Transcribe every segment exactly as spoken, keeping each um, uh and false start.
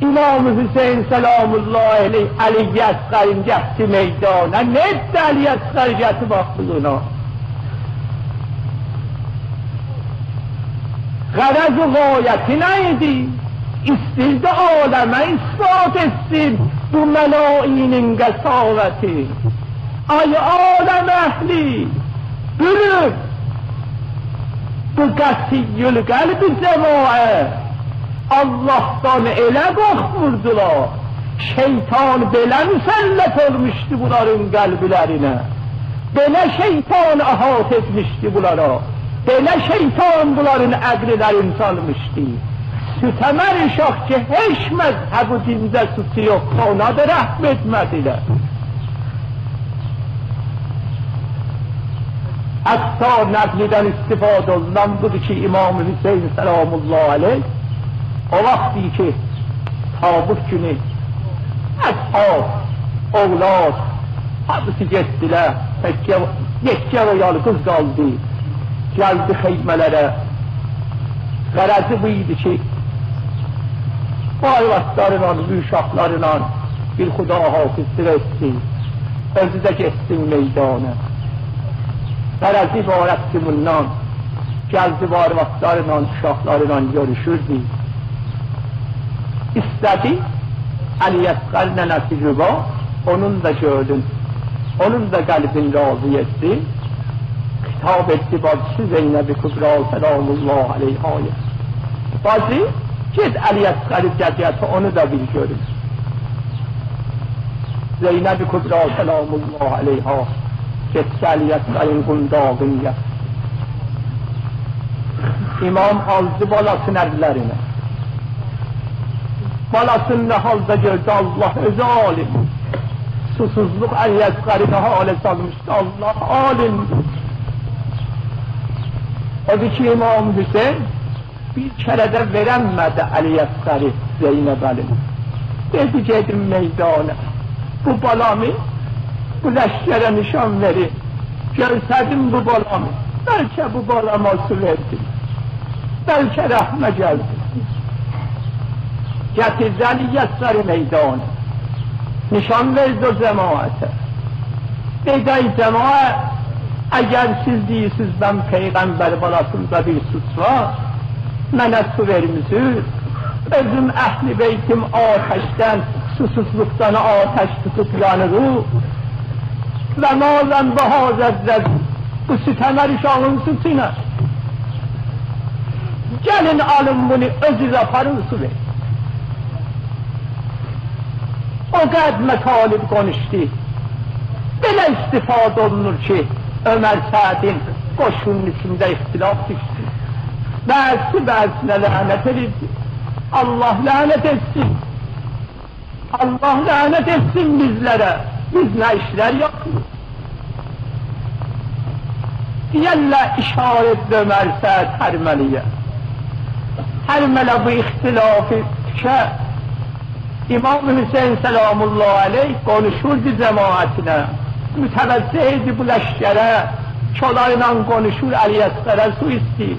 امام حسین سلام الله علیه علی اصغرین گتیردی میدانا. نه ائتدی علی اصغر؟ گتیردی باخدی اونا. غرض و غایتی نه ایدی؟ ایستیردی عالمه اثبات ائتسین بو ملایینین قساوتین. آی عالم اهلی، بولون بو قسی‌القلب جماعت اللهدان ائله قورخموردولار. شیطان بئله مسلط اولموشدو بونلارین قلبلرینه. بئله شیطان احاطه ائتمیشدی بونلارا. بئله شیطان بونلارین عقللرینی چالمیشدی. سوتمر اوشاق کی، هئچ مذهب و دینده سوچو یوخدور، اونا دا رحم ائتمه‌دیلر. حتی نقلدن استفاده اولونان بودور کی، امام حسین سلام الله علیه او وقتی کی، تابوت گونو اصحاب، اولاد، هامیسی گئتدیلر. تکجه، یئکجه او یالقیز قالدی. گلدی خیمه‌لره. غرضی بو ایدی کی، بو آروادلارلا، بو اوشاقلارلا بیر خداحافظلیق ائتسین. اؤزو ده گئتسین میدانا. غرضی عبارتدی بوندان. گلدی بو آروادلارلا، اوشاقلارلا گؤروشوردو. ایسته‌دی علی اصغر ننه‌سی ربا، اونون دا گؤردون، اونون دا قلبین راضی ائتدی. خطاب ائتدی باجیسی زینب کبری سلام الله علیها. باجی، گئت علی اصغری ده گتیر، اونو دا بیر گؤروم. زینب کبری سلام الله علیها گئتدی علی اصغرین قونداغین یاخدی. امام آلدی بالاسینی اللرینه. بالاسینی نه حالدا گؤردو، الله اؤزو عالم. سوسوزلوق علی اصغری نه حاله سالمیشدی، الله عالم. اودور کی، امام حسین بیر کره ده وئرنمه‌دی علی اصغری زینب علی‌نه. دئدی: «گئدیم میدانا. بو بالامی بو لشکره نشان وئریم. گؤرسدیم بو بالامی. بلکه بو بالاما سو وئردیم. بلکه رحمه گلدیم.» گتیردی علی اصغری میدانا. نشان وئردی او جماعته. دئدی: «آی جماعت، اگر سیز دئییرسینیز من پیغمبر بالاسیندا بیر سوچ وار، منه سو وئرمیسیز. اؤزوم، اهل بیتیم آتشدن، سوسوزلوقدان آتش توتوب یانیریق. و ما لنا بهذا الرجل، بو سوتمر اوشاغین سوچو ایله. گلین آلین بونو، اؤزونوز آپارین سو وئرین.» او قدر مطالب قونوشدو. بئله استفاده اولونور کی، عمر سعدین قوشونون ایچینده اختلاف دوشدو. بعضیسی بعضیسینه لعنت ائدیردی. الله لعنت ائتسین. الله لعنت ائتسین بیزلره. بیز نه ایشلر یاپیریق؟ دئیرلر، اشاره ائتدی عمر سعد هرمله‌یه. هرمله بو اختلافی دوشه، امام حسین سلام الله علیه قونوشوردو جماعتینه. متوجه ایدی بو لشکره، کولایلا قونوشور، علی اصغره سو ایسته‌ییر.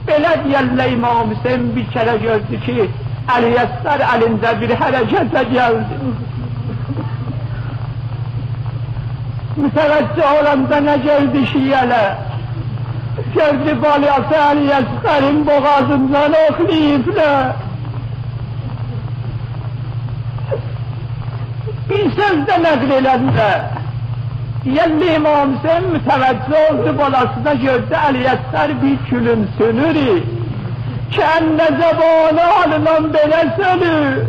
بئله دئیرلر، امام حسین بیر کره گؤردو کی، علی اصغر الینده بیر حرکته گلدی. متوجه اولاندا نه گؤردو شیعه‌لر؟ گؤردو بالاسی علی اصغرین بوغازیندان اوخلاییبلار. بیر سؤز ده نقل ائله‌دیلر. یعنی امام حسین متوجه اولدو بالاسینا، گؤردو علی اصغر بیر گولومسونور کی، انه زبانی آلینان بئله سؤنور: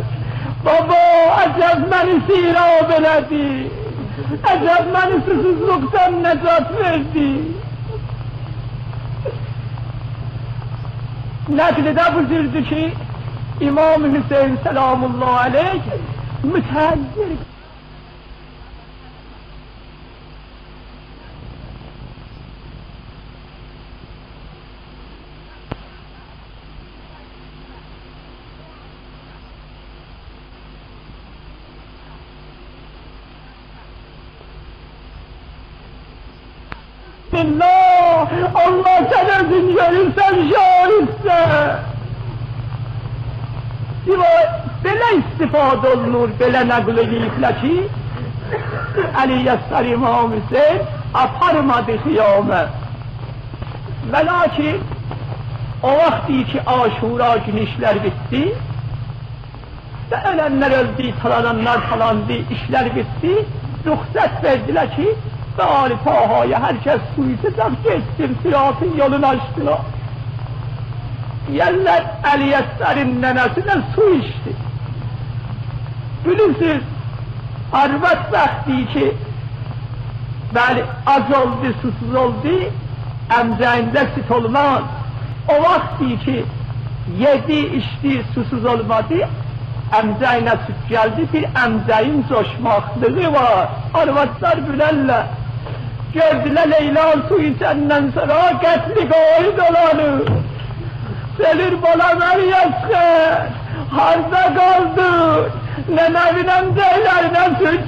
«بابا، عجب منی سیراب ائله‌دی. عجب منی سوسوزلوقدان نجات وئردی.» نقلی ده بو جوردور کی، امام حسین سلام الله علیه متحیر. الله، الله، سن اؤزون گؤرورسن، شاهدسن. بئله استفاده اولونور، بئله نقل ائله‌ییبلر کی، علی اصغر امام حسین آپارمادی خیامه. ولاکین او واخت کی، عاشورا گونو ایشلر بیتدی، و اؤلنلر اؤلدو، تالانانلار تالاندی، ایشلر بیتدی. رخصت وئردیلر کی، به آل طاهایا هر کس سو ایچه‌جک گئتسین، صراطین یولونو آچدیلار. دئیرلر، علی اصغرین ننه‌سی ده سو ایچدی. بیلیرسینیز، آرواد واختی کی، بلی، آج اولدو، سوسوز اولدو، امجگینده سود اولماز. او واختی کی، یئدی، ایچدی، سوسوز اولمادی، امجگینه سود گلدی، بیر امجگین جوشماقلیغی وار. آروادلار گولرلر. گؤردولر لیلا سو ایچندن سونرا قتل قاعد اولانی. دئییر، بالام علی اصغر، هاردا قالدین؟ ننه‌وین امجگلرینه سود